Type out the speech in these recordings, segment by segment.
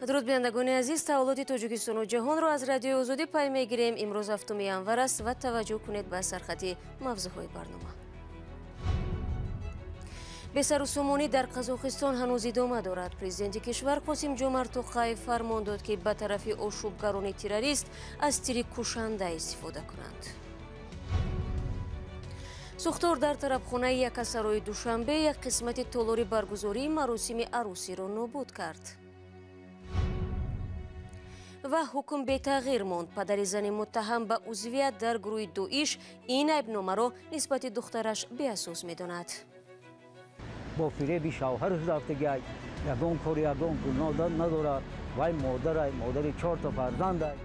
Дуруд бинандагони азиз, таҳаввулоти Тоҷикистону ҷаҳонро аз Радиои Озодӣ пай мегирем. Имрӯз 7 январ аст ва таваҷҷӯҳ кунед ба сархати мавзӯъҳои барнома. Бесарусомонӣ дар Қазоқистон ҳанӯз идома дорад. Президенти кишвар Қосимҷомарт Тоқаев фармон дод, ки ба тарафи ошӯбгарони террорист аз тири кушанда истифода кунанд. Сӯхтор дар тарабхонаи Якасарои Душанбе як қисмати толори баргузории маросими арӯсиро нобуд кард. Ва ҳукм бетағйир монд. Падари зани муттаҳам ба узвият дар гурӯҳи Доиш ин айбномаро нисбати духтараш беасос медонад. Бо фиреби шавҳараш рафтагиай, ягон кор, ягон гуноҳ надорад. Вай модарай, модари 4 та фарзандай.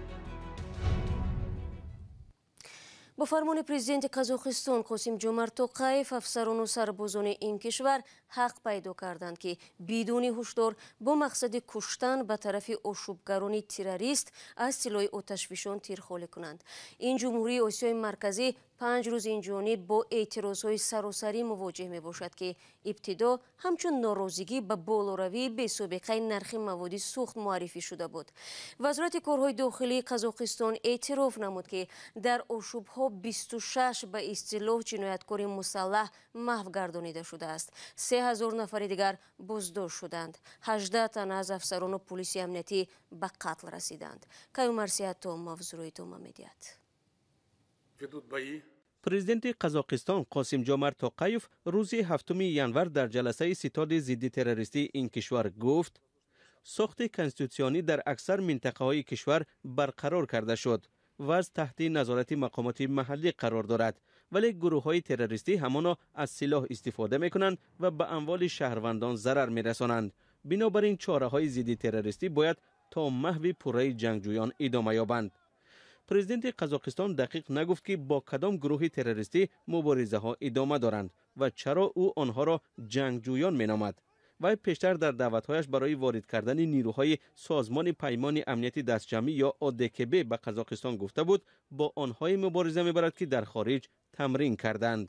Бо фармони президенти Қазоқистон Қосимҷомарт Тоқаев афсарону сарбозони ин кишвар ҳақ пайдо карданд, ки бидуни ҳушдор бо мақсади куштан ба тарафи ошӯбгарони террорист аз силоҳи оташфишон тирхолӣ кунанд. Ин ҷумҳурии Осиёи Марказӣ 5 рӯз инҷониб бо эътирозҳои саросарӣ мувоҷеҳ мебошад, ки ибтидо ҳамчун норозигӣ ба болоравии бесобиқаи нархи маводи сӯхт муаррифӣ шуда буд. Вазорати корҳои дохилии Қазоқистон эътироф намуд, ки дар ошӯбҳо 26 ба истилоҳ ҷинояткори мусаллаҳ маҳв гардонида шудааст. 3000 нафари дигар боздошт шуданд. 18 тан аз афсарону пулиси амниятӣ ба қатл расиданд. Каюмар Сиато мавзӯъро идома медиҳад. Президенти Қазоқистон Қосимҷомарт Тоқаев рӯзи 7 январ дар ҷаласаи ситоди зидди террористии ин кишвар гуфт, сохти конститутсионӣ дар аксар минтақаҳои кишвар барқарор карда шуд вазъ таҳти назорати мақомоти маҳаллӣ қарор дорад, вале гурӯҳҳои террористӣ ҳамоно аз силоҳ истифода мекунанд ва ба амволи шаҳрвандон зарар мерасонанд. Бинобар ин чораҳои зидди террористӣ бояд то маҳви пурраи ҷангҷӯён идома ёбанд. Президенти Қазоқистон дақиқ нагуфт, ки бо кадом гурӯҳи террористӣ муборизаҳо идома доранд ва чаро ӯ онҳоро ҷангҷӯён меномад. Вай пештар дар даъватҳояш барои ворид кардани нирӯҳои Созмони Паймони Амнияти Дастҷамъӣ ё ОДКБ ба Қазоқистон гуфта буд, бо онҳое мубориза мебарад, ки дар хориҷ тамрин карданд.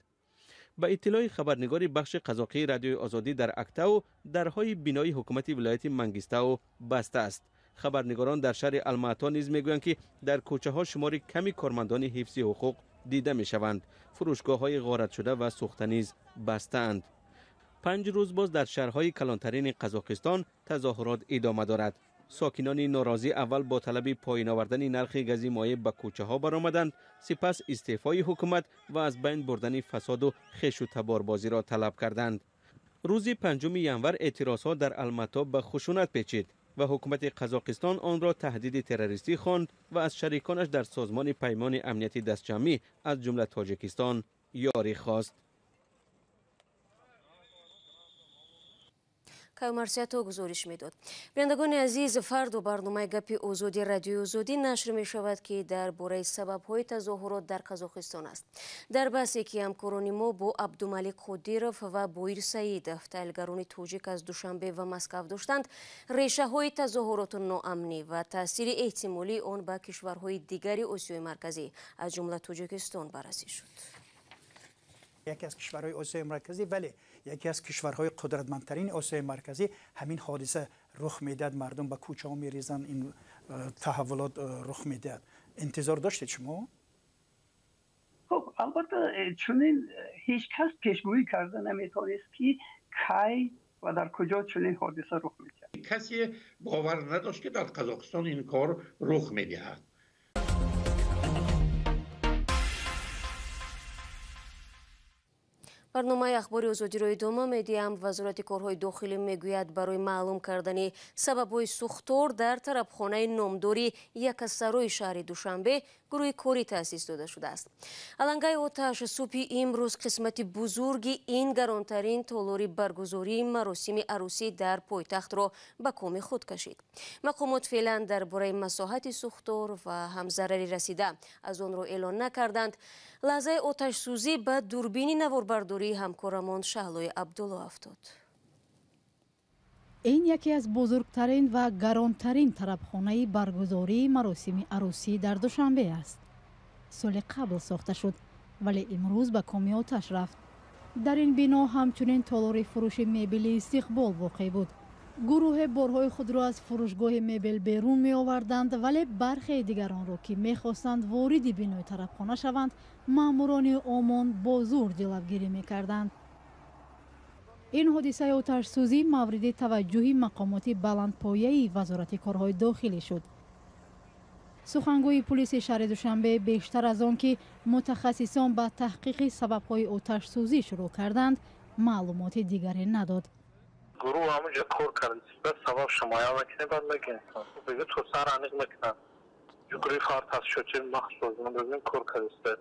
Ба иттилои хабарнигори бахши қазоқии Радиои Озодӣ дар Актау, дарҳои бинои ҳукумати вилояти Мангистау баста аст. Хабарнигорон дар шаҳри Алмато низ мегӯянд, ки дар кӯчаҳо шумори ками кормандони ҳифзи ҳуқуқ дида мешаванд. Фурӯшгоҳҳои ғоратшуда ва сӯхта низ бастаанд. 5 рӯз боз дар шаҳрҳои калонтарини Қазоқистон тазоҳурот идома дорад. Сокинони норозӣ аввал бо талаби поён овардани нархи гази моеъ ба кӯчаҳо баромаданд, сипас истеъфои ҳукумат ва аз байн бурдани фасоду хешу таборбозиро талаб карданд. Рӯзи 5 январ эътирозҳо дар Алмато ба хушунат печид ва ҳукумати Қазоқистон онро таҳдиди террористӣ хонд ва аз шариконаш дар Созмони Паймони Амнияти Дастҷамъӣ аз ҷумла Тоҷикистон ёрӣ хост. Каюмар Сиато гузориш медод. Бинандагони азиз, фардо барномаи Гапи Озоди Радиои Озодӣ нашр мешавад, ки дар бораи сабабҳои тазоҳурот дар Қазоқистон аст. Дар баҳсе ки ҳамкорони мо бо Абдумалик Қодиров ва Боир Саидов, таҳлилгарони тоҷик аз Душанбе ва Москав доштанд, решаҳои тазоҳуроту ноамнӣ ва таъсири эҳтимолии он ба кишварҳои дигари Осиёи Марказӣ, аз ҷумла Тоҷикистон, баррасӣ шуд. Яке аз кишварҳои Осиёи Марказӣ, вале яке аз кишварҳои қудратмандтарини Осиёи Марказӣ ҳамин ҳодиса рух медиҳад, мардум ба кӯчаҳо мерезанд, ин таҳаввулот рух медиҳад. Интизор доштед шумо? Хуб, албатта чунин ҳеҷ кас пешгӯӣ карда наметавонист, ки кай ва дар куҷо чунин ҳодиса рух медиҳад. Касе бовар надошт, ки дар Қазоқистон ин кор рух медиҳад. Барномаи Ахбори Озодиро идома медиҳам. Вазорати корҳои дохилӣ мегӯяд, барои маълум кардани сабабҳои сӯхтор дар тарабхонаи номдори Якасарои шаҳри Душанбе гурӯҳи корӣ таъсис дода шудааст. Алангаи оташ субҳи имрӯз қисмати бузурги ин гаронтарин толори баргузории маросими арӯсӣ дар пойтахтро ба коми худ кашид. Мақомот феълан дар бораи масоҳати сӯхтор ва ҳам зарари расида аз онро эълон накарданд. Лаҳзаи оташсӯзӣ ба дурбини наворбардории ҳамкорамон Шаҳлои Абдулло афтод. Ин яке аз бузургтарин ва гаронтарин тарабхонаи баргузории маросими арӯсӣ дар Душанбе аст. Соли қабл сохта шуд, вале имрӯз ба коми оташ рафт. Дар ин бино ҳамчунин толори фурӯши мебели Истиқбол воқеъ буд. Гурӯҳе борҳои худро аз фурӯшгоҳи мебел берун меоварданд, вале бархеи дигаронро, ки мехостанд вориди бинои тарабхона шаванд, маъмурони ОМОН бо зӯр ҷилавгирӣ мекарданд. Ин ҳодисаи оташсӯзӣ мавриди таваҷҷӯҳи мақомоти баландпояи Вазорати корҳои дохилӣ шуд. Сухангӯи пулиси шаҳри Душанбе бештар аз он ки мутахассисон ба таҳқиқи сабабҳои оташсӯзӣ шурӯъ карданд, маълумоти дигаре надод. Гурӯҳ ҳамонҷо кор кард, сабаб шумоя мекунем, баъд мегӯем. Бигӯ то сар аниқ мекунанд. Гурӯҳи фарт-тафтишотии махсус созмон кор кардааст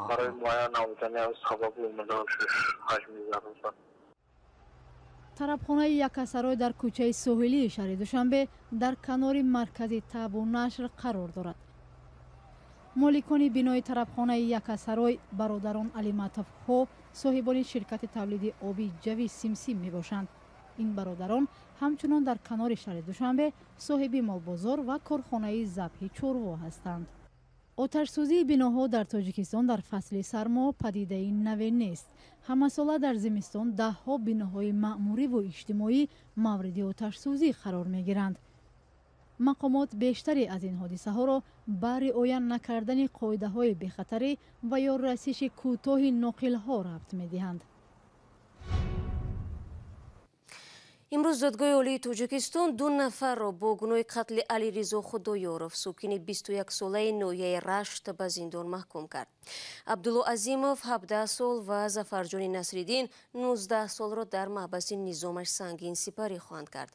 барои муайян намудани сабаби омаданаш, ҳаҷми зарар. Тарабхонаи Якасарой дар кӯчаи соҳилии шаҳри Душанбе дар канори маркази табу нашр қарор дорад. Моликони бинои тарабхонаи Якасарой бародарон Алиматовҳо, соҳибони ширкати тавлиди оби ҷави Симсим мебошанд. Ин бародарон ҳамчунон дар канори шаҳри Душанбе соҳиби молбозор ва корхонаи забҳи чорво ҳастанд. Оташсӯзии биноҳо дар Тоҷикистон дар фасли сармо падидаи наве нест. Ҳамасола дар зимистон даҳҳо биноҳои маъмуриву иҷтимоӣ мавриди оташсӯзӣ қарор мегиранд. Мақомот бештаре аз ин ҳодисаҳоро ба риоя накардани қоидаҳои бехатарӣ ва ё расиши кӯтоҳи ноқилҳо рабт медиҳанд. Имрӯз додгоҳи олии Тоҷикистон ду нафарро бо гуноҳи қатли Алиризо Худоёров, сокини 21-солаи ноҳияи Рашт, ба зиндон маҳкум кард. Абдулло Азимов 17 сол ва Зафарҷони Насриддин 19 солро дар маҳбаси низомаш сангин сипарӣ хоҳанд кард.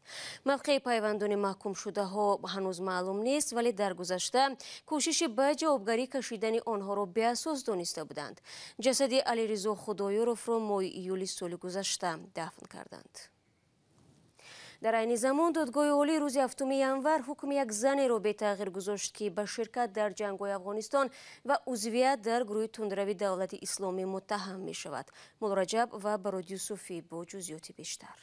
Мавқеи пайвандони маҳкумшудаҳо ҳанӯз маълум нест, вале дар гузашта кӯшиши ба ҷавобгарӣ кашидани онҳоро беасос дониста буданд. Ҷасади Алиризо Худоёровро моҳи июли соли гузашта дафн карданд. Дар айни замон додгоҳи олӣ рӯзи 7 январ ҳукми як занеро бетағйир гузошт, ки ба ширкат дар ҷангҳои Афғонистон ва узвият дар гурӯҳи тундрави Давлати Исломӣ муттаҳам мешавад. Муллораҷаб ва Барод Юсуфӣ бо ҷузъиёти бештар.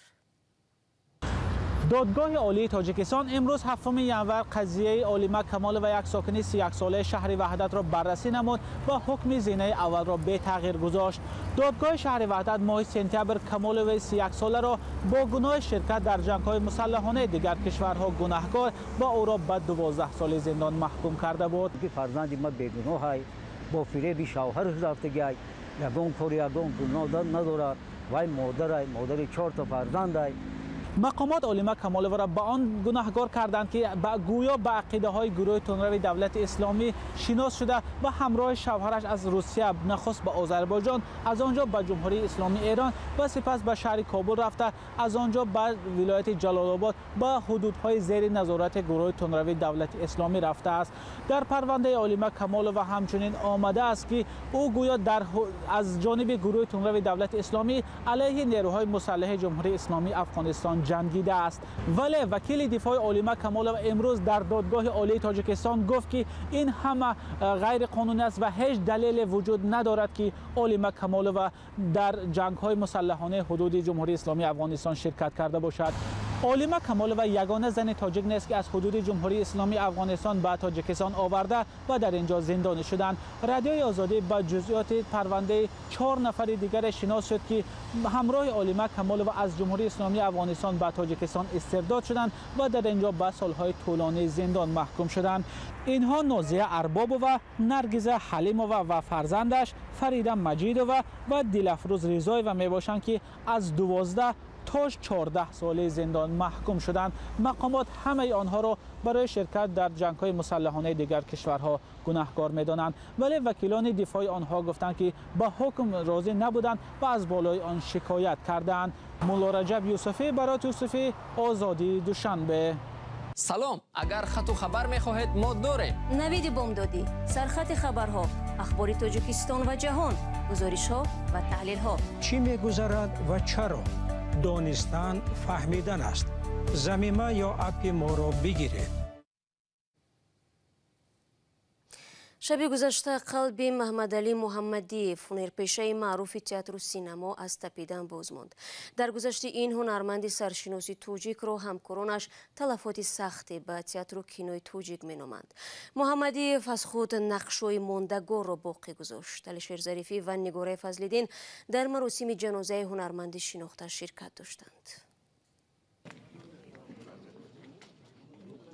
Додгоҳи олии Тоҷикистон имрӯз 7 январ қазияи Олима Камолова, як сокини 31-солаи шаҳри Ваҳдатро баррасӣ намуд ва ҳукми зинаи аввалро бетағйир гузошт. Додгоҳи шаҳри Ваҳдат моҳи сентябр Камоловаи 31-соларо бо гуноҳи ширкат дар ҷангҳои мусаллаҳонаи дигар кишварҳо гунаҳкор ва ӯро ба 12 соли зиндон маҳкум карда буд. Фарзанди ма бегуноҳай, бо фиреби шавҳараш рафтагиай, ягон кор, ягон гуноҳ надорад. Вай модарай, модари 4 фарзандай. Мақомот Олима Камоловаро ба он гунаҳгор карданд, ки гӯё ба ақидаҳои гурӯҳи тундрави Давлати Исломӣ шинос шуда ва ҳамроҳи шавҳараш аз Русия нахуст ба Озарбойҷон, аз он ҷо ба Ҷумҳурии Исломии Эрон ва сипас ба шаҳри Кобул рафта, аз он ҷо ба вилояти Ҷалолобод ба ҳудудҳои зери назорати гурӯҳи тундрави Давлати Исломӣ рафтааст. Дар парвандаи Олима Камолова ҳамчунин омадааст, ки ӯ гӯё аз ҷониби гурӯҳи тундрави Давлати Исломӣ алайҳи нерӯҳои мусаллаҳи Ҷумҳурии Исломии Афғонистон ҷангида аст. Вале вакили дифои Олима Камолова имрӯз дар додгоҳи олии Тоҷикистон гуфт, ки ин ҳама ғайриқонунӣ аст ва ҳеҷ далеле вуҷуд надорад, ки Олима Камолова дар ҷангҳои мусаллаҳонаи ҳудуди Ҷумҳурии Исломии Афғонистон ширкат карда бошад. Олима Камолова ягона зани тоҷик нест, ки аз ҳудуди Ҷумҳурии Исломии Афғонистон ба Тоҷикистон оварда ва дар ин ҷо зиндонӣ шуданд. Радиои Озодӣ ба ҷузъиёти парвандаи 4 нафари дигаре шинос шуд, ки ҳамроҳи Олима Камолова аз Ҷумҳурии Исломии Афғонистон ба Тоҷикистон истирдод шуданд ва дар ин ҷо ба солҳои тӯлонии зиндон маҳкум шуданд. Инҳо Нозия Арбобова, Наргиза Ҳалимова ва фарзандаш Фарида Маҷидова ва Дилафрӯз Ризоева мебошанд, ки аз 12 то 14 соли зиндон маҳкум шуданд. Мақомот ҳамаи онҳоро барои ширкат дар ҷангҳои мусаллаҳонаи дигар кишварҳо гунаҳкор медонанд, вале вакилони дифои онҳо гуфтанд, ки ба ҳукм розӣ набуданд ва аз болои он шикоят карданд. Муллораҷаб Юсуфӣ, Барот Юсуфӣ, Озодӣ, Душанбе. Салом, агар хату хабар мехоҳед, мо дорем. Навиди бомдодӣ, сархати хабарҳо, ахбори Тоҷикистон ва ҷаҳон, гузоришҳо ва таҳлилҳо. Чӣ мегузарад ва чаро? Донистан фаҳмидан аст. Замима ё аппи моро бигиред. Шаби гузашта қалби Маҳмадалӣ Муҳаммадиев, ҳунарпешаи маъруфи театру синамо, аз тапидан боз монд. Дар гузашти ин ҳунарманди саршиноси тоҷикро ҳамкоронаш талафоти сахте ба театру кинои тоҷик меноманд. Муҳаммадиев аз худ нақшҳои мондагорро боқӣ гузошт. Алишер Зарифӣ ва Нигораи Фазлиддин дар маросими ҷанозаи ҳунарманди шинохта ширкат доштанд.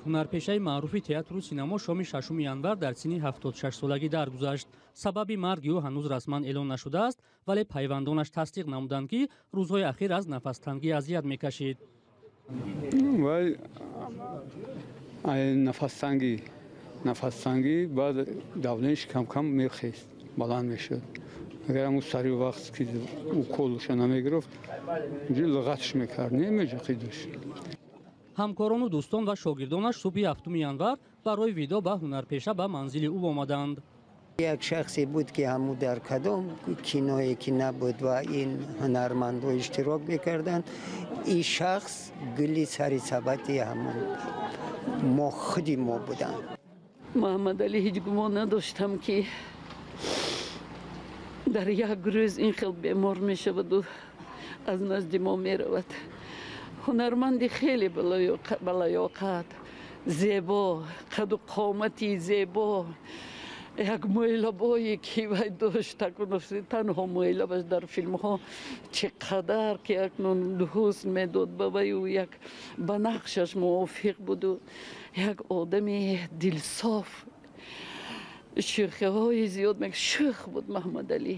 Ҳунарпешаи маъруфи театру синамо шоми 6 январ дар синни 76 солагӣ даргузашт. Сабаби марги ӯ ҳанӯз расман эълон нашудааст, вале пайвандонаш тасдиқ намуданд, ки рӯзҳои ахир аз нафастангӣ азият мекашид. Вай нафастангӣ баъд давлениш кам-кам мехест, баланд мешуд. Агар ҳамун сари вақт ки уколша намегирифт, луғатш мекард, намеҷақидаш. Ҳамкорону дӯстон ва шогирдонаш субҳи 7 январ барои видо ба ҳунарпеша ба манзили ӯ омаданд. Як шахсе буд, ки ҳаму дар кадом киное ки набуд ва ин ҳунармандҳо иштирок мекарданд, ин шахс гули сари сабати ҳамун мо худи мо буданд. Муҳаммадалӣ ҳеҷ гумон надоштам, ки дар як рӯз ин хел бемор мешаваду аз назди мо меравад. Ҳунарманди хеле балаёқат, зебо, қаду қомати зебо, як мӯйлабое ки вай дошт, танҳо мӯйлабаш дар филмҳо чӣ қадар ки акнун ҳусн медод ба ваю, як ба нақшаш мувофиқ буду, як одами дилсоф, шӯхиҳои зиёд шӯх буд Маҳмадалӣ.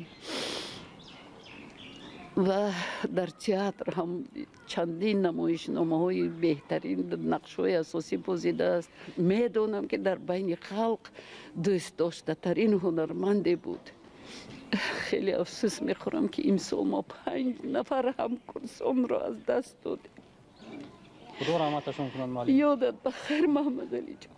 Ва дар театр ҳам чандин намоишномаҳои беҳтарин нақшҳои асосӣ бозидааст. Медонам, ки дар байни халқ дӯстдоштатарин ҳунарманде буд. Хеле афсӯс мехӯрам, ки имсол мо 5 нафар ҳамкурсонро аз даст додем. Худо раҳматашон кунад, муаллим. Ёдат ба хайр, Маҳмадалиҷон.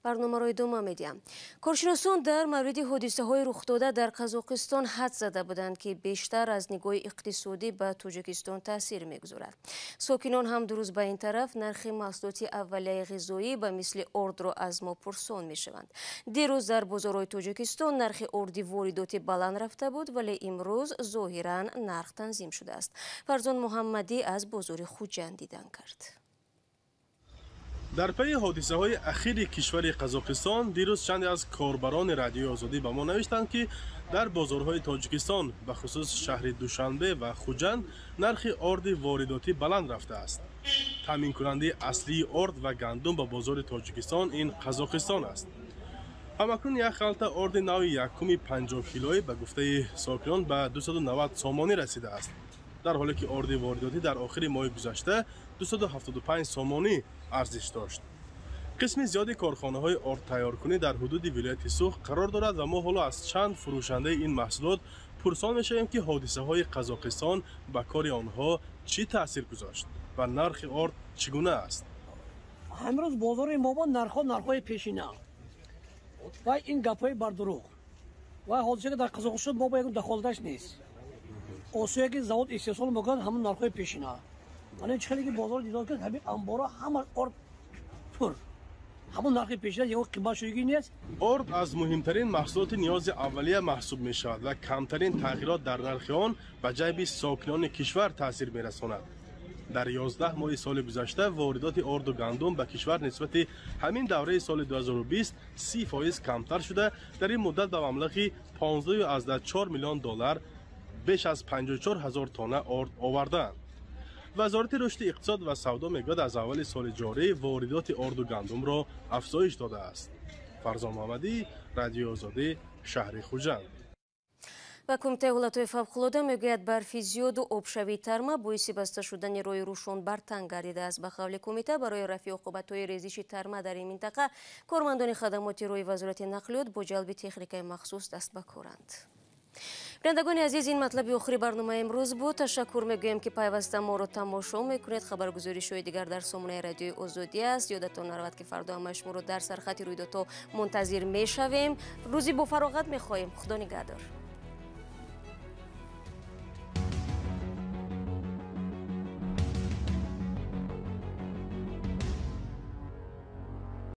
Барномаро идома медиҳам. Коршиносон дар мавриди ҳодисаҳои рухдода дар Қазоқистон ҳад зада буданд, ки бештар аз нигоҳи иқтисодӣ ба Тоҷикистон таъсир мегузорад. Сокинон ҳам дурӯз ба ин тараф нархи маҳсулоти аввалияи ғизоӣ ба мисли ордро аз мо пурсон мешаванд. Дирӯз дар бозорҳои Тоҷикистон нархи орди воридотӣ баланд рафта буд, вале имрӯз зоҳиран нарх танзим шудааст. Фарзон Муҳаммадӣ аз бозори Хуҷанд дидан кард. Дар пайи ҳодисаҳои ахири кишвари Қазоқистон дирӯз чанде аз корбарони Радиои Озодӣ ба мо навиштанд, ки дар бозорҳои Тоҷикистон, ба хусус шаҳри Душанбе ва Хуҷанд, нархи орди воридотӣ баланд рафтааст. Таъминкунандаи аслии орд ва гандум ба бозори Тоҷикистон ин Қазоқистон аст. Ҳамакнун як халта орди нави якуми 50 килоӣ ба гуфтаи сокинон ба 290 сомонӣ расидааст, дар ҳоле ки орди воридотӣ дар охири моҳи гузашта 275 сомонӣ арзиш дошт. Қисми зиёди корхонаҳои ордтайёркунӣ дар ҳудуди вилояти Суғд қарор дорад ва мо ҳоло аз чанд фурӯшандаи ин маҳсулот пурсон мешавем, ки ҳодисаҳои Қазоқистон ба кори онҳо чӣ таъсир гузошт ва нархи орд чӣ гуна аст. Ҳамрӯз бозори мо нархҳо нархҳои пешина ва ин гапҳои бардурӯғ ва ҳодиса ки дар Қазоқистон мо ба ягон дахолаташ нест. Осое ки завод истеҳсол мекунад ҳамон нархҳои пешина. Мана чӣ хеле ки бозор дидор кард, ҳамин амборо ҳама орд пур, ҳамон нархи пешина ягон қимат шудагӣ нест. Орд аз муҳимтарин маҳсулоти ниёзи аввалия маҳсуб мешавад ва камтарин тағйирот дар нархи он ба ҷайби сокинони кишвар таъсир мерасонад. Дар 11 моҳи соли гузашта воридоти орду гандум ба кишвар нисбати ҳамин давраи соли 2020 30% камтар шуда, дар ин муддат ба маблағи 15,4 миллион доллар беш аз 54 ҳазор тонна орд овардаанд. Вазорати рушди иқтисод ва савдо мегӯяд, аз аввали соли ҷорӣ воридоти орду гандумро афзоиш додааст. Фарзон Муҳаммадӣ, Радиои Озодӣ, шаҳри Хуҷанд. Ва кумитаи ҳолатҳои фавқулода мегӯяд, барфи зиёду обшавии тарма боиси баста шудани роҳи Рӯшон бартанг гардидааст. Ба қавли кумита, барои рафъи оқибатҳои резиши тарма дар ин минтақа кормандони хадамоти роҳи Вазорати нақлиёт бо ҷалби техникаи махсус даст ба коранд. Бинандагони азиз, ин матлаби охири барномаи имрӯз буд. Ташаккур мегӯем, ки пайваста моро тамошо мекунед. Хабаргузоришҳои дигар дар сомонаи Радиои Озодӣ аст. Ёдатон наравад, ки фардо ҳамаи шуморо дар сархати рӯйдодҳо мунтазир мешавем. Рӯзи бофароғат мехоҳем. Худо нигаҳдор.